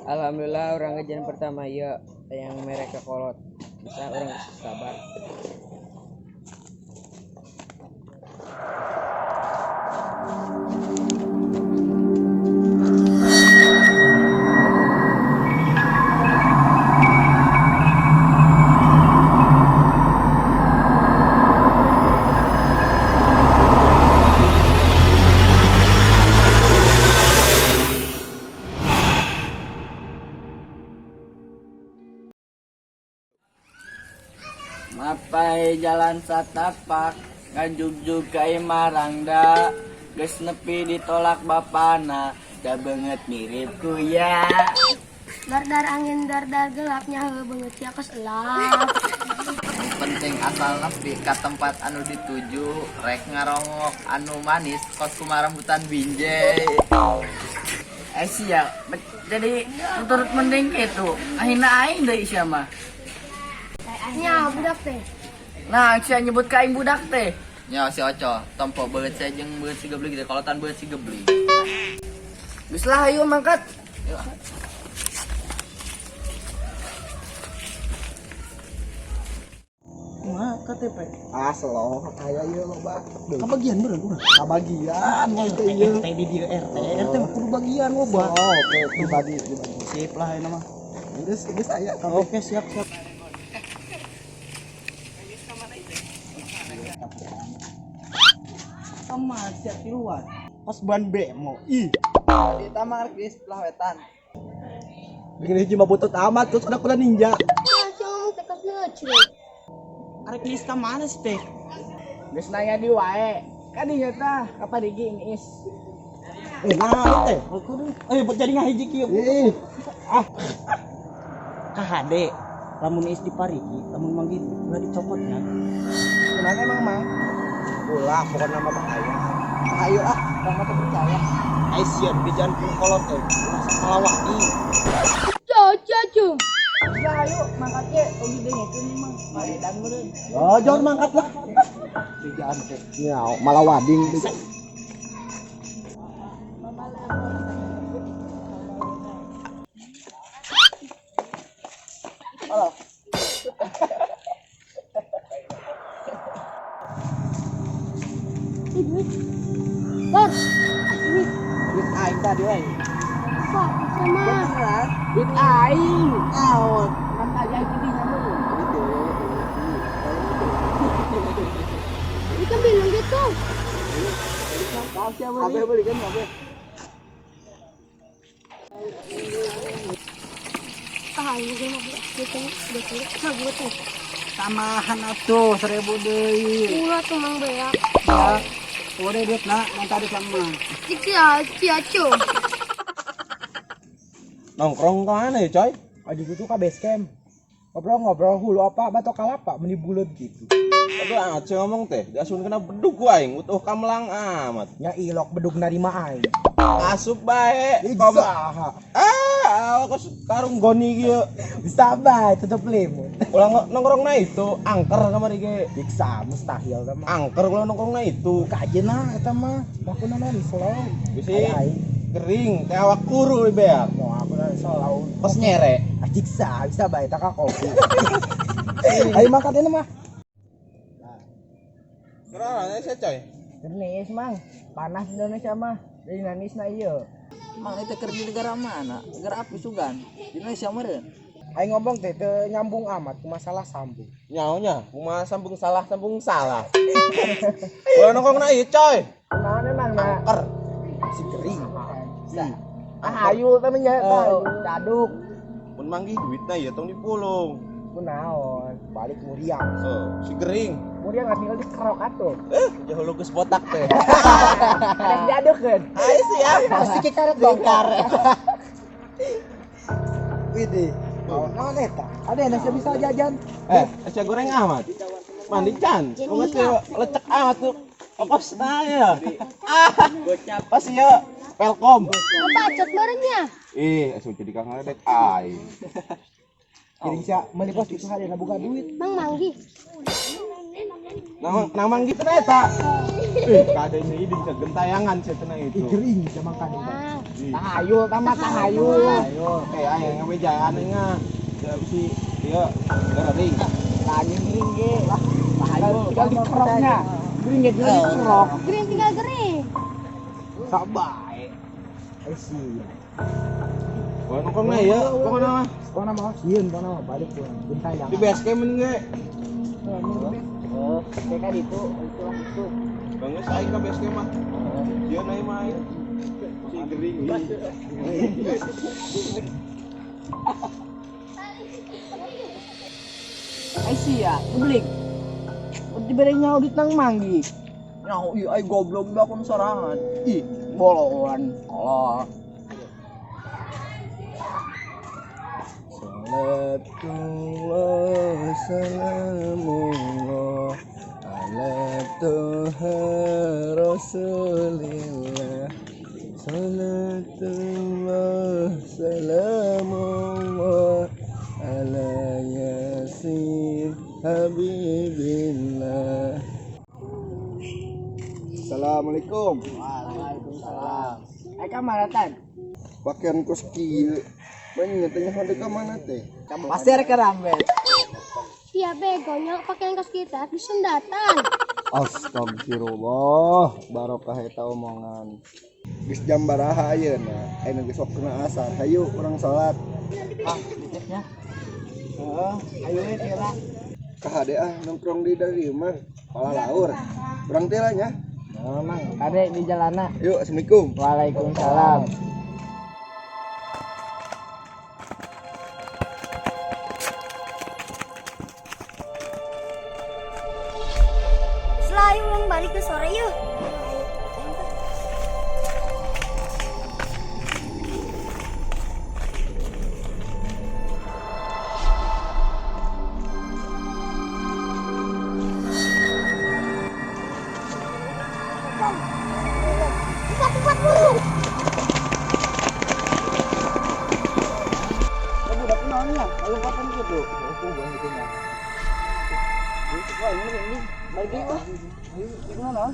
Alhamdulillah urang gajian pertama ieu yang mereka kolot. Bisa urang sabar. Mapai jalan satapak ngajugjug ka imah rangda geus nepi ditolak bapana da beungeut mirip kuya. Dardar angin dardar gelapnya heuh beungeut sia kos elap. Nu penting asal nepi ka tempat anu dituju rek ngarongok anu manis kos kumaha rambutan binjai. Eh sia jadi turut mending kitu ngahina aing deui sia mah. Nya budak teh. Nah, sia nyebut ka aing budak teh. Nya si Oco, tempo beungeut sia jeung beungeut si Geblig teh kolotan beungeut si Geblig. Geus lah hayu mangkat. Kumaha KTP? Ah, slow kaya ieu loba. Kabagian beureun urang. Kabagian moal teh ieu. RT di dieu RT, RT mah kudu bagian loba. Oh, oke, dibagi, dibagi. Sip lah ini mah. Geus, geus aya. Oke, siap, siap. Sama siap di luar. Kos ban bemo. Ih, Di taman di sebelah wetan. Bikin hiji mah butut amat terus ada kuda ninja. Langsung teh kos lucu. Arek geus ka mana sih teh? Geus nanya di wae. Kadinya tah kaparigi ini is. Eh, nah teh. Kudu. Eh, jadi ngahiji kieu. Ih, Ah. KHD. Lamun is di parigi, lamun manggih ulah dicopotnya. Kenapa emang, Mang? Ulah, pokoknya mah bahaya. Ayo ah, urang mah teu percaya. Ai sieun bijaan pun kolot teh. Ulah sakalawati. Caca cum. Lah ayo mangkat ge ugi dengekeun ieu mah. Maedan meureun. Oh, jangan mangkat lah. Bijaan teh. Ya, malah wading. Ih, duit. Bos. Duit. Duit aing tadi we. Pak, sama. Duit aing. Naon? Kan aya gini meureun. Ini kan bilang gitu. Kabeh beli kan kabeh. Ah, ini gue mau beli gitu. Udah tuh, sabu tuh. Tambahan atuh 1000 deui. Ulah tuh mang beak. Ya. Udah duit nak, yang tadi sama. Cik sia, sia cum. Nongkrong ke mana ya, coy? Aduh itu ka base camp. Ngobrol-ngobrol hulu apa batok kalapa meni bulet gitu. Aduh, ace ngomong teh, diasun kena bedug ku aing, utuh kamlang amat. Nya ilok bedug narima aing. Asup bae. Saha. Ah, awak kos karung goni kieu. Bisa bae tutup limut. Ulah nongkrong na itu, angker kamari ge. Diksa mustahil teh mah. Angker kalau nongkrong na itu. Kajen lah eta mah. Bakuna non slow. Bisi Aing. kering, teh awak kuru beak. Mau aku non slow. Kos nyere. Diksa bisa bae tak kopi. Ayo makan ini mah. Kenapa sih, coy? Ternis mang, panas Indonesia mah. Dari nanis na ieu. Mang itu keur di negara mana? Negara api sugan. Di Indonesia meureun. Aing ngomong teh teu nyambung amat ku masalah sambung. Nyaonya, kumaha sambung salah sambung salah. Ulah nongkrong na ieu, coy. Naon emang na? Angker. Si kering. Ah hayu teh nya tah. Caduk. Mun manggih duitna ieu tong dipulung. Kunaon? Balik muriang. Oh, si gering. Muriang nggak tinggal dikerok atuh. Jauh lu geus botak teh. Ada diadukeun. Ayo siap. Pasti karet bongkar. Widih. Naon eta? Ada yang bisa jajan. Eh, es goreng amat. Mandi can. Kumaha sih lecek amat tuh. Okos nah ya. Ah, pas ya. Welcome. Bacot barengnya. Ih, es jadi kang ngeledek ai. Kiring sia meuli pos itu hari buka duit. Mang manggi. Nang nang gitu na eta. Ih, kadenya ini bisa gentayangan saya tenang itu. Gering zaman kan. Tahayul tambah tahayul. Ayo, kayak ayo ngabejaan ngah. Ya si ieu gering. Tanying gering ge. Lah, tahayul. Tinggal dikeroknya. Gering ya tinggal dikerok. Gering tinggal gering. Sabai. Eh sih. Wah, nongkrong na ya, pokoknya mah. Pokoknya mah sieun pokoknya mah balik pulang. Gentayangan. Di base camp mending ge. Oh, kayak kan itu, itulah itu. Bagus aing ka base camp mah. Sieun aing mah aing. Si gering. Ai sia, ngeblik. Dibere nyaho duit nang manggi. Nyaho ieu ai goblok bakun sorangan. Ih, bolongan. Kolot. Salatullah salamullah ala toha rasulillah. Salatullah salamullah ala yasin habibillah. Assalamualaikum. Waalaikumsalam. Ai ka mana tan? Pakaian kos kieu. Banyak tanya hade ka mana teh? Pasir kerambet. Sia begonya pakaian kos kita disundatan. Astagfirullah, barokah eta omongan. Geus jam baraha ayeuna? Ayeuna geus waktuna asar. Hayu urang salat. Ah, ditipnya. Heeh, ayo we tira. Kahade ah nongkrong di dari mah pala laur. Urang teh lah nya. Oh, mang, kade di jalana. Yuk, assalamualaikum. Waalaikumsalam. Selalu ulang balik ke sore yuk. Cepat, cepat, buru. Budak naonnya? Lompatan gitu. Wah, ini ini balik deui wah. Ayo, ieu naon?